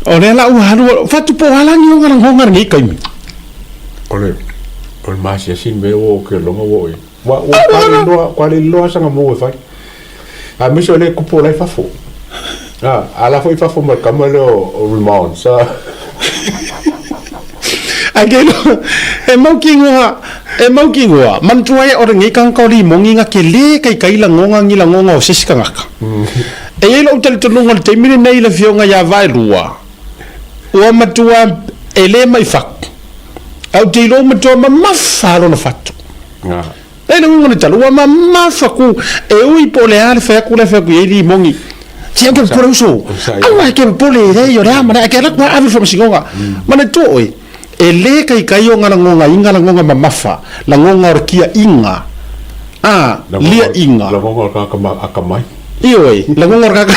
O lea la ua alu fatupoalagi ona lagoga lenei taimi. O le o le masiasi le mea ua ou ke loga ua oo i ai. Ua ua ua le iloa ua le iloa saga mu e fai. Aemaise o lea e kupu o la e i fafo. A, a la foi i fafo ma le tama lea o Ramones sa. Ae ke iloa, e mau ki igoa, e mau ki igoa, manatua ai o lenei tagata o limogi na ke le kaikai lagoga ni lagoga o se isi tagata. E i ai lou talitonuga i le taimi lenei i le afioga ia Vaelua, ua matua e le mai fatu, ae ou te iloa ua matua mamafa lona fatu. E le uiga o le tala, ua mamafa ku, e ui po o le a le fai atu la e fai atu i ai limogi. Se au ke popole uso. Aua e ke popole e lei o le a ma le a, e ke ala atu lava ave i le faamasinoga. Manatua oe, e le kaikai ona lagogaiga lagoga mamafa, lagoga o le kiaiga, a, liaiga. Lagoga o le tagata atamai. Ioe, lagoga o le tagata.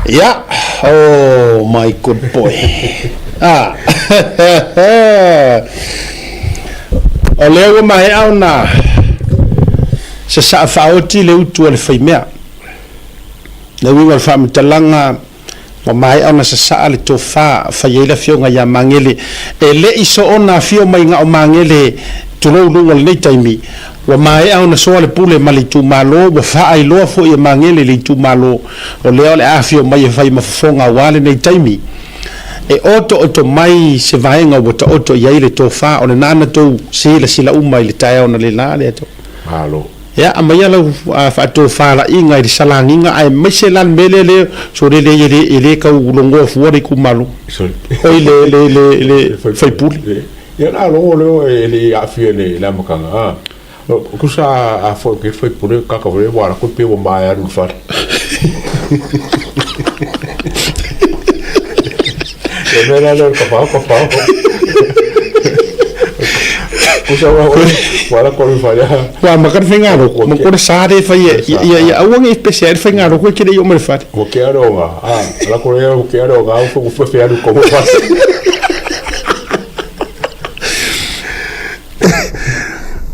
Ia, oh my good boy. Ah. O lea ua maea ona sasaa faaoti le utu a le faimea. Le uiga o le faamatalaga, ua maea ona sasaa le tofa fai ai le afioga ia Magele. E le i soona afio mai na o Magele tulou luga o lenei taimi, Ua maea ona soa le pule ma le itumalo, ua faailoa foi e Magele i le itumalo, o lea o le a afio mai e fai ma fofoga aua lenei taimi. E otooto mai se vaega ua taoto i ai le tofa, o lena na tou silasila uma i le taeao na lela lea tou. Malo. Ia, aumaia lau faatofalaiga i le salagiga aemaise la le mea lea le sole lea e le e le tau logoa fua le itumalo. Oi le le le le faipule. Ia na logo leo e le i aafia i le amataga, a. Tusa a foi ke faipule kaka foi ua ala koe pe ua maea alu i le fale. E mea la lea o le kafao kafao. Tusa ua ua ala koe i le fale a. Ua amata le faigaloko, ma kona sa le fai e, ia, ia aua ne i pese ai le faigaloko e te le i oo mai le fale. Ua kea le oga, a, ala koe ua kea le oga, ua fefe alu i kohu fale.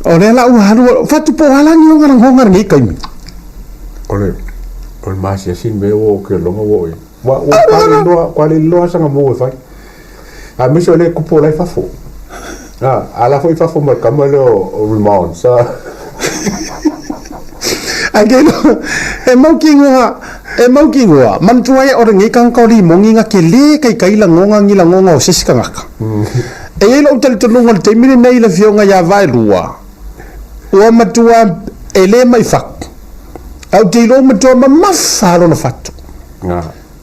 O lea la ua alu fatupoalagi ona lagoga lenei taimi. O le o le masiasi le mea ua ou ke loga ua oo i ai. Ua ua ua le iloa ua le iloa saga mu e fai. Aemaise o lea e kupu o la e i fafo. A, a la foi i fafo ma le tama lea o Ramones a. Ae ke iloa, e mau ki igoa, e mau ki igoa, manatua ai o lenei tagata o limogi na ke le kaikai lagoga ni lagoga o se isi tagata. E i ai lou talitonuga i le taimi lenei i le afioga ia Vaelua, ua matua e le mai fatu, ae ou te iloa ua matua mamafa lona fatu.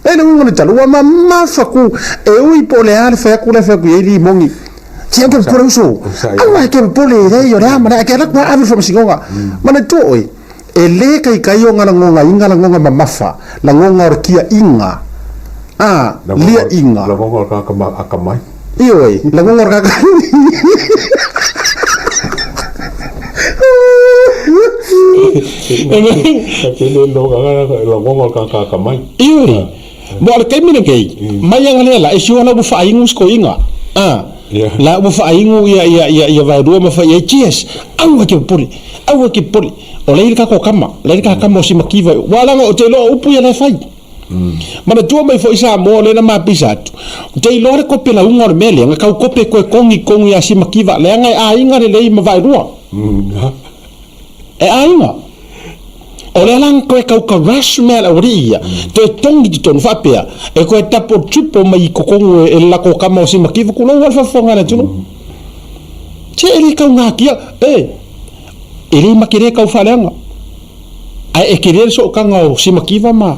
E le uiga o le tala, ua mamafa ku, e ui po o le a le fai atu la e fai atu i ai limogi. Se au ke popole uso, aua e ke popole e lei o le a ma le a, e ke ala atu lava ave i le faamasinoga. Manatua oe, e le kaikai ona lagogaiga lagoga mamafa, lagoga o le kiaiga, a, liaiga. Lagoga o le tagata atamai. Ioe, lagoga o le tagata. Lagoga o le tagata atamai. Ioe, mo le taimi lenei, mai aga lea la, e sio la ua faaigu sikoiga, a, la ua faaigu ia, ia, ia, ia vaelua ma fai ai, cheers, aua e te popole, aua e te popole, o la e i le tatou tama, la e i le tatou tama o Simakiva, ua laga ou te iloa o upu ia la e fai. Manatua mai foi Samoa o lea na mapisa atu, ou te iloa le kope lauga o le mea lea, na tau kope koe kogi kogi ia Simakiva, leaga e aiga lelei ma Vaelua. E aiga. O lea la na toe tau crush mea a le aualii ia, toe togi totonu faapea, e toe tapo triple mai i totonu e le latou tama o Simakiva, tulou lava le faafofoga a le atunuu. Se e le tau natia, e, e le makelē tau faaleaga. Ae e tele le sootaga o Simakiva ma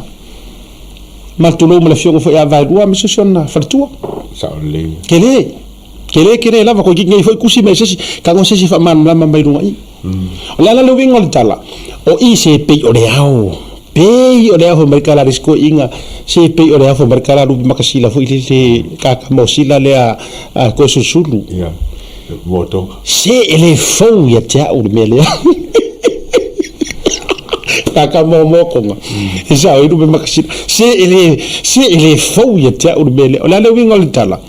ma le tulou ma le afioga foi ia Vaelua aemaise si ona faletua. Sao lelei. Tele. Tele tele lava koe nei foi tusi mai se isi, tago se isi faamalamalama mai luga i. O le ala le uiga o le tala, o i se pei o le ao, pei o le ao fai mai kala le isi koeina, se pei o le ao fai mai kala lupe makasila foi le le kaka mosila lea a koe susulu. Ia, moto. Se e le fou ia te au le mea lea. Kaka momokonga. E sao i lupe makasila. Se e le, se e le fou ia te au le mea lea. O le ala le uiga o le tala.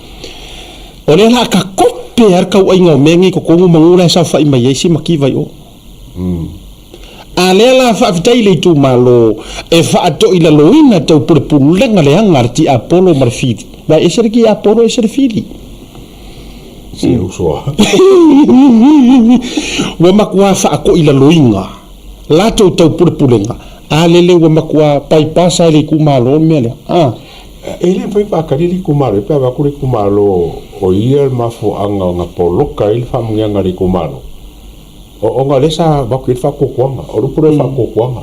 O lea la ka kope a le tauaiga o mea nei totonu ma nuu la e saofai mai ai si mativa i o. A lea la faafetai i le itumalo e faatoilaloina taupulepulega leaga a le tiapolo ma le fili. Aua e ese le tiapolo ese le fili. Se uso a. Ua matua faatoilaloina latou taupulepulega, a lele ua matua bypass lava e le itumalo le mea lea. A. E le mafai faatali le itumalo pe a avatu le itumalo o ia le mafuaaga ona poloka ai le faamanuiaga a le itumalo. Ona o lea sa avatu i ai le faatuatuaga, o le upu lea o le faatuatuaga.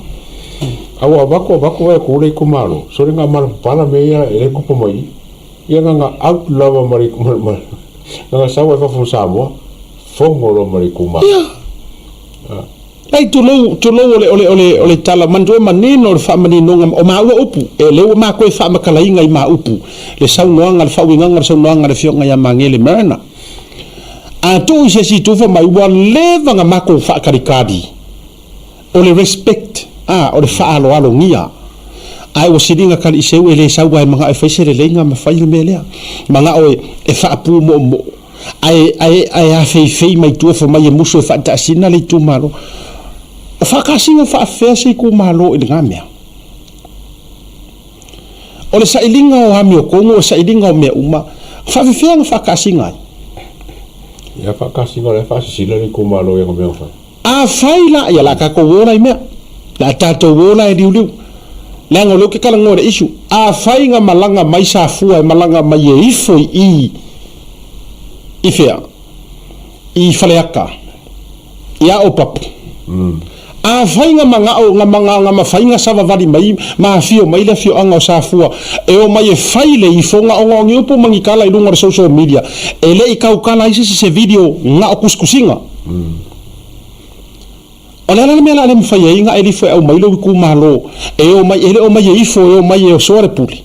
A ua avatu avatu e tu le itumalo, sole na malapapala mea ia e le tupu mai i i. Ia na ona out lava ma le, na ona sau lava i fafo ma Samoa, fono loa ma le itumalo. Ia. Ai tulou, tulou o le, o le, o le, o le tala manatua manino le faamaninoga o maua upu, e lea ua matou e faamatalaina i ma upu le saunoaga, le faauigaga o le saunoaga a le Afioga ia Magele Mariner. A tuu i se isi itu fai mai ua leva na matou faatalikali o le respect a o le faaaloalogia ae ua siliga tali i seu e le sau ae manao e fai se leleiga ma fai le mea lea manao e faapu moomoo ae ae ae afeifei mai tua fai mai e musu e faataasina le itumalo. O faakasina faafefea se itumalo i lena mea? O le sailiga o amiotonu, o le sailiga o mea uma, faafefea ona faakasina ai? Ia faakasina o la e faasisila le itumalo i ana mea fai. Afai la, ia la tatou o la i mea. La tatou o la e liuliu. Leaga o lea ou te talanoa i le issue. Afai na malaga mai Safua e malaga mai e ifo i i, i fea? I Faleata. Ia Opapu. Afai na manao, na manao, na mafai na savavali mai ma afio mai le afioaga o Safua e omai e fai le ifoga ona o ni upu ma ni tala i luga o le social media, e le i tautala ai se isi se video na o tusitusiga. O le a la le mea o le a le mafai ai na e lifo e aumai lou itumalo e omai, e le omai e ifo, e omai e osoa le pule.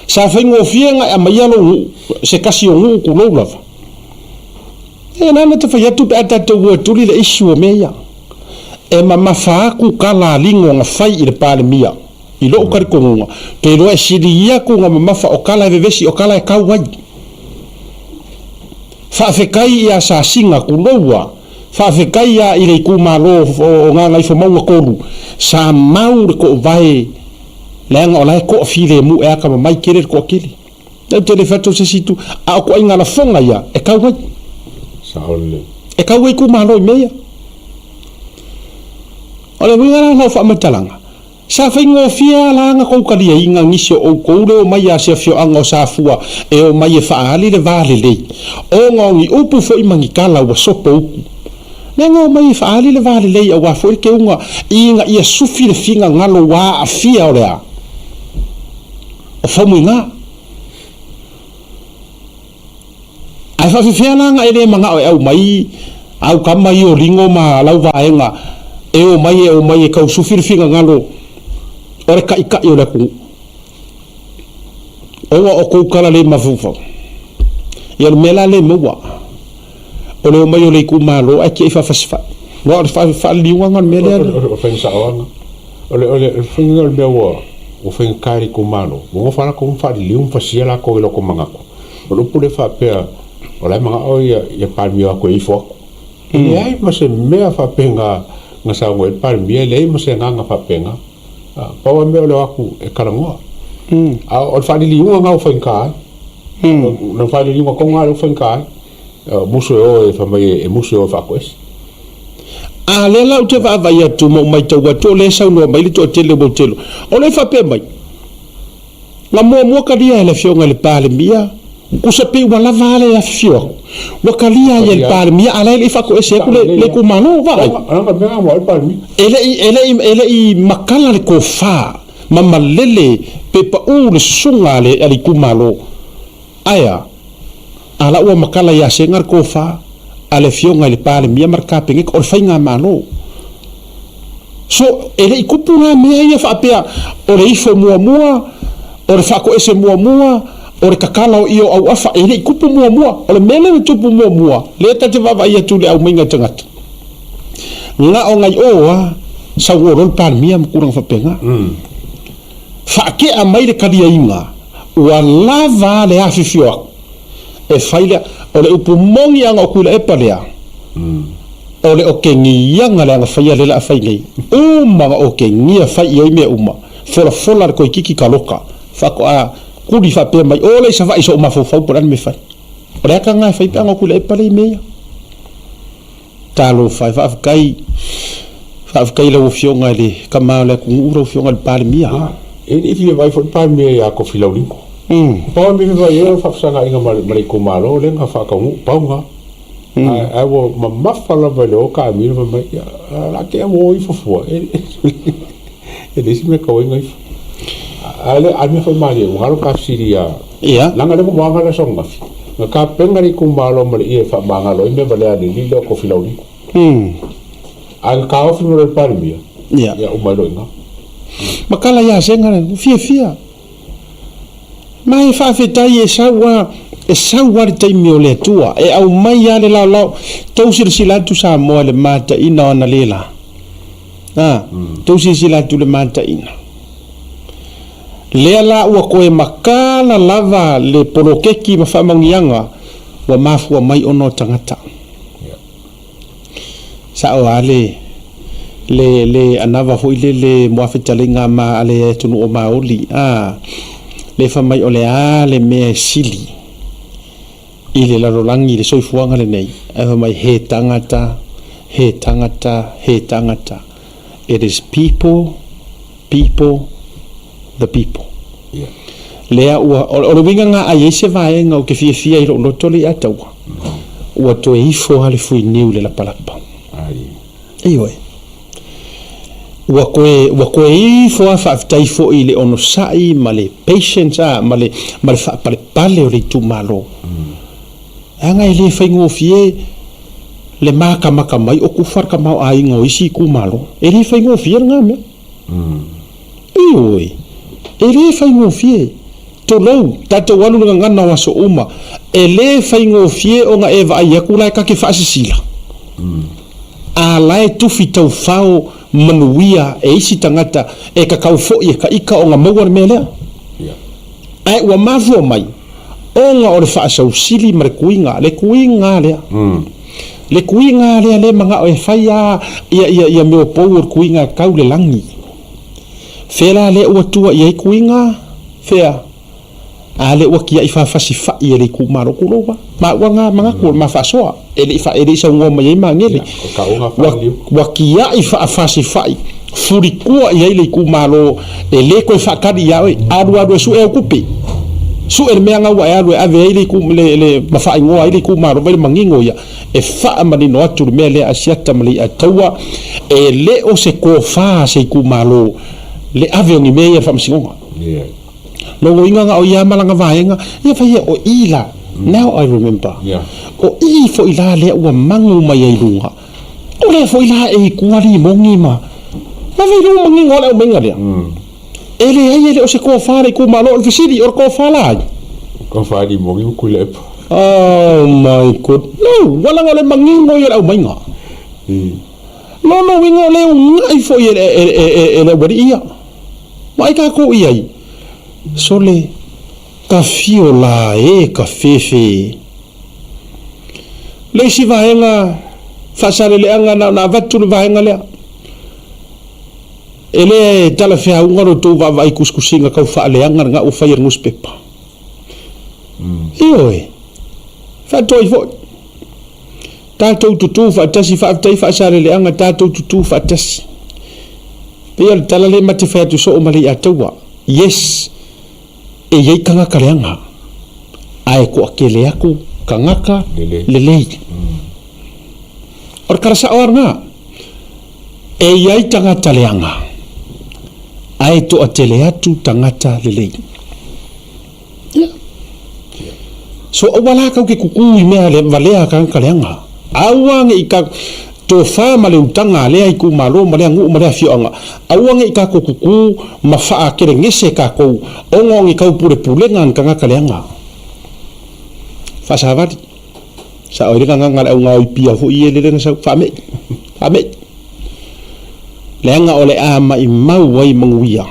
Sa faigofie na e aumaia lou nuu, se tasi o nuu tulou lava. E na ona te fai atu pe a tatou o e tuli le issue o mea ia. E mamafa atu tala a Ligo na fai i le Palemia, i lou talitonuga, pe iloa e sili atu na mamafa o tala e vevesi o tala e tau ai. Faafetai ia Sasina tuloua, faafetai a i le itumalo o Gagaifomauga 3, sa mau le toovae leaga o la e toafilemu e atamamai tele le toatele. Ou te le fai atu o se isi itu, a o ituaiga lafoga ia e tau ai. Sao lelei. E tau ai itumalo i mea ia. O le uiga la o lau faamatalaga, sa faigofie lava la ona tou taliaina nisi o outou le omai a se afioaga o Safua e omai e faaali le va lelei, ona o ni upu foi ma ni tala ua sopo upu. Leaga omai e faaali le va lelei aua foi le keuga ina ia sufi le finagalo ua aafia o le a? O Faumuina. Ae faafefea la na e le manao e aumai au tama i o Ligo ma lau vaega e omai e omai e tau sufi le finagalo o le taitai o le atunuu. Ona o tou tala le mafaufau. Ia o le mea la le maua, o le omai o le itumalo ae tiai faafasifai. Aua o le faaliliuga o le mea lea. O le faiga saoaga. O le, o le, faiga o le mea ua, ua faigata i le itumalo, ua nofo lava latou ma faaliliu ma fasia latou i latou manatu. O le upu lea faapea, o la e manao ia, ia Palemia o atu e ifo atu. E leai ma se mea faapena na saunoa ai le Palemia, e leai ma se agaga faapena. Pau lava mea o le o atu e talanoa. A o le faaliliuga lena ua faigata ai. O le faaliliuga tonu lava lea ua faigata ai. Musu e o e fai mai e musu e o e faatoese. A lea la ou te vaavaai atu ma ou matau atu o lea e saunoa mai le toatele o Mautelo, o lea e faapea mai, na muamua talia e le Afioga i le Palemia, tusa pei ua lava a le afifio atu, ua talia ai e le Palemia a la e le i faatoese atu le itumalo. Vaai. E le i, e le i, e le i matala le tofa ma malele pe pau le susuga a le, a le itumalo. Ae a? A la ua matala ia Sega le tofa a le Afioga i le Palemia ma le Kapeneta, o le faigamalo. So, e le i tupu la mea ia faapea o le ifo muamua, o le faatoese muamua, o le tatala o io auafa, e le i tupu muamua. O le mea lea na tupu muamua, lea ta te vaavaai atu i le aumaiga e tagata, na o nai o a sau loa le Palemia ma tulaga faapena. Faatea mai le taliaiga, ua lava le afifio atu. E fai lea, o le upu moni aga o Tuilaepa lea, o le okegiaga le agafaia lea la a fai nei. Uma na okegia fai i ai mea uma, folafola le toeititi taloka, faatoa tuli faapea mai, o le i Savaii sou mafaufau po o le a le mea e fai. O le ata lena e fai pe a na o Tuilaepa lea i mea ia. Talofa e, faafetai, faafetai i lau Afioga i le Tama o le atunuu, lau Afioga i le Palemia. E le i fia vaai foi le Palemia ia Kofi Laulino. Pau le mea e fia vaai ai o le faafesagaiga ma le itumalo lea na faataunuu, pau lena. Ae ua mamafa lava i le o taamilo fai mai, ia, o le a tea ua o ifo fua, e leai se mea e tatau ai ona ifo. Ae o le mea foi malie, ua galo ta fesili ia, leaga o lea ua maga le aso ananafi, na tapena le itumalo ma le ie e faamagalo ai mea valea a le alii lea o Kofi Laulino. Ae na taofi mai loa e le Palemia, ia uma ai loa i ina. Ma tala ia Sega, ua fiafia. Ma e faafetai e sau a, e sau a le taimi o le Atua e aumai a le laolao. Tou silasila atu Samoa i le mataina o ana lela. A, tou silasila atu i le mataina. Lea la ua toe matala lava le poloketi ma faamanuiaga ua mafua mai ona o tagata. Sao a le le le anava foi le le moafetalaiga ma ale atunuu o Maoli a le fa mai o le a le mea e sili i le lalolagi le soifuaga lenei ae fa mai he tagata he tagata he tagata it is people people the people yeah. Lea ua o le uiga nga ai ai se vaega o ke fiafia i lou loto le ia taua ua toe ifo lava le fuiniu i le lapalapa. Ioe. Ua toe, ua toe ifo lava faafetai foi i le onosai ma le patience a, ma le, ma le faapalepale o le itumalo. Leaga e le faigofie le matamata mai o tufa le tamaoaiga o isi itumalo. E le faigofie lena mea. Ioe, e le faigofie. Tulou, tatou alu le gagana o aso uma, e le faigofie ona e vaai atu la e ta te faasisila, a la e tufi taufao manuia e isi tagata e tatau foi e ta ita ona maua le mea lea. Ae ua mafua mai ona o le faasausili ma le tuiga, le tuiga lea. Le tuiga lea le manao e fai a ia ia ia mea o pou o le tuiga e tau le lagi. Fea la lea ua tua i ai tuiga? Fea? A lea ua tiai faafasi fai e le itumalo tulou a. Maua nga manatu o le ma faasoa e le i e le i saunoa mai ai Magele. Ua ua tiai faafasi fai fulitua i ai le itumalo e le toe faatali ia oe. Alu alu e sue au tupe. Sue le mea nga ua e alu e ave ai le le le ma faaigoa ai le itumalo vai le manino ia e faamanino atu le mea lea a Asiata ma Leiataua e le o se tofa a se itumalo le ave o ni mea ia i le faamasinoga. Lona uiga na o ia ma lana vaega, ia fai ia o i la, now I remember, o i foi la lea ua magu mai ai luga, o lea foi la e i tua limoni ma, ma fai lou manino a le aumaiga lea. E leai e le o se tofa a le itumalo, o le fesili, o le tofa la ai? Tofa limoni ma Tuilaepa. Oh my good, no, ua laga o le manino ia o le aumaiga. Lona uiga o lea e uunai foi e le aualii ia. Vaai tatou i ai, sole, ka fio la e ka fefe. Le isi vaega faasaleleaga na ona avatu le vaega lea. E le talafeauga lo outou vaavaai i tusitusiga tau faaleaga lena ua fai e le nusipepa. Ioe, faatoai foi. Tatou tutū faatasi, faafetai faasaleleaga, tatou tutū faatasi. Pei o le tala lea ma te fai atu soo ma Leiataua, yes, e i ai tagata leaga, ae toatele atu tagata lelei. O le tala sao lava lena, e i ai tagata leaga, ae toatele atu tagata lelei. Ia. So aua la kau ke kuku i mea le valea tagata leaga. Aua ne i ka tofa ma le utaga a lea itumalo ma lea nuu ma lea afioaga, aua ne i tatou kuku ma faakelegese tatou ona o ni taupulepulega a ni tagata leaga. Faasavali. Sao ai le gagaga a le augaoi pia foi ia lele na sau. Faamei. Faamei. Leaga o le a maimau ai manuia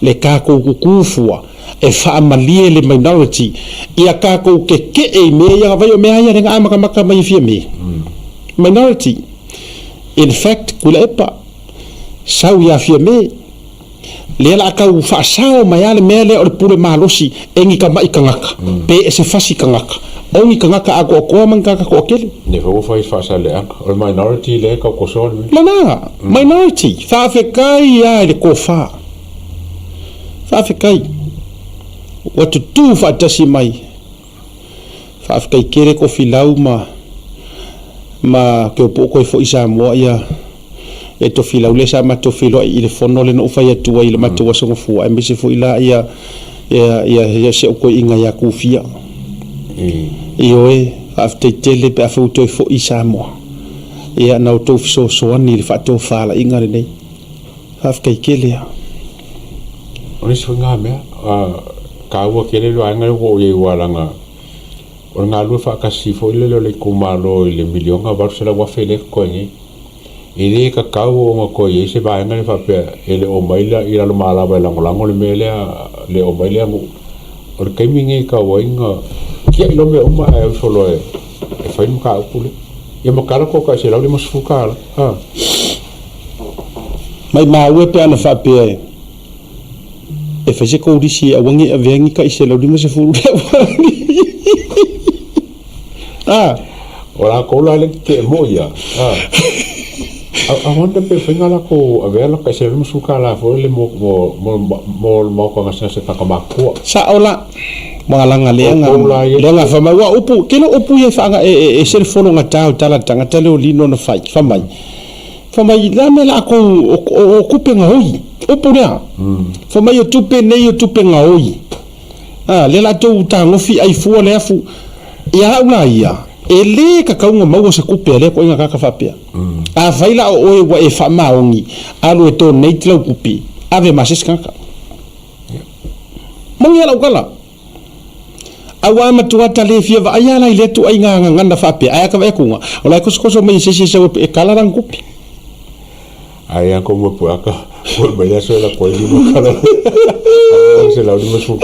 le tatou kuku fua. E faamalie le minority ia tatou keke'e i mea ia vai o mea ia lea na amatamata mai e Fiame. Minority. In fact, Tuilaepa, sau ia Fiame, lea la a tau faasao mai a le mea lea o le pule malosi e ni tama'i tagata, pe e se fasi tagata, o ni tagata atoatoa ma ni tagata toatele. Lea foi ua fai faasaleaga. O le minority lea e tau kosoa le mea. Lena, minority, faafetai a i le tofa. Faafetai ua tutū faatasi mai. Faafetai tele Tofilau ma ma Keopoo toe foi i Samoa ia e Tofilau lea sa matou feiloai i le fono lea na ou fai atu ai i le matou Aso Gafua aemaise foi la ia ia ia si au toeaina ia Tufia. Ioe, faafetai tele pe afai ua toe foi i Samoa. Ia na outou fesoasoani i le faatofalaiga lenei. Faafetai tele a. O le isi foi na mea, taua tele le vaega lea ua ou i ai aua leaga o le galulue faatasi foi lele o le itumalo i le miliona $800,000 lea e totoe nei. E le tatau ona toe i ai se vaega lea faapea e le o omai i Lalomalava e lagolago le mea lea, le omai lea nuu. O le taimi lenei e tatau ai ona tiai loa mea uma ae o ifo loa e fai le mataupu lea. Ia ma tala tou tai $150. Maimau e pe ana faapea e fai se kolisi e aua ne i avea ni tai 150 le aualii. Ah. O lakou la lea te mo ia. Ah. I wonder pe mafai ona latou avea la tai $150 foi lele mo mo mo mo le maota gasegase tagata matutua. Sa'o la, ua laga lea na lea na fai mai ua upu tele upu ia e faaga e ese le fologata o tala a le tagata lea o Lino na fai fai mai Fai mai, le a mea latou o tupe gaoi, upu lea. Fai mai o tupe nei o tupe gaoi. A, lea latou tagofi ai fua le afu. Ia au la ia, e le tatau ona maua se tupe a lea ituaiga tagata faapea. Afai la o oe ua e faamaoni, alu e donate lau tupe, ave ma se isi tagata. Moni a lau tala. Aua e matua ta le fia vaai a la i lea tuaiga gagana faapea, ae a ka vaai atu o la e kosokoso mai e se isi e sau e kala lana tupe. Ai a ko mo puaka, pue mai aso e la koe lima kala. $150.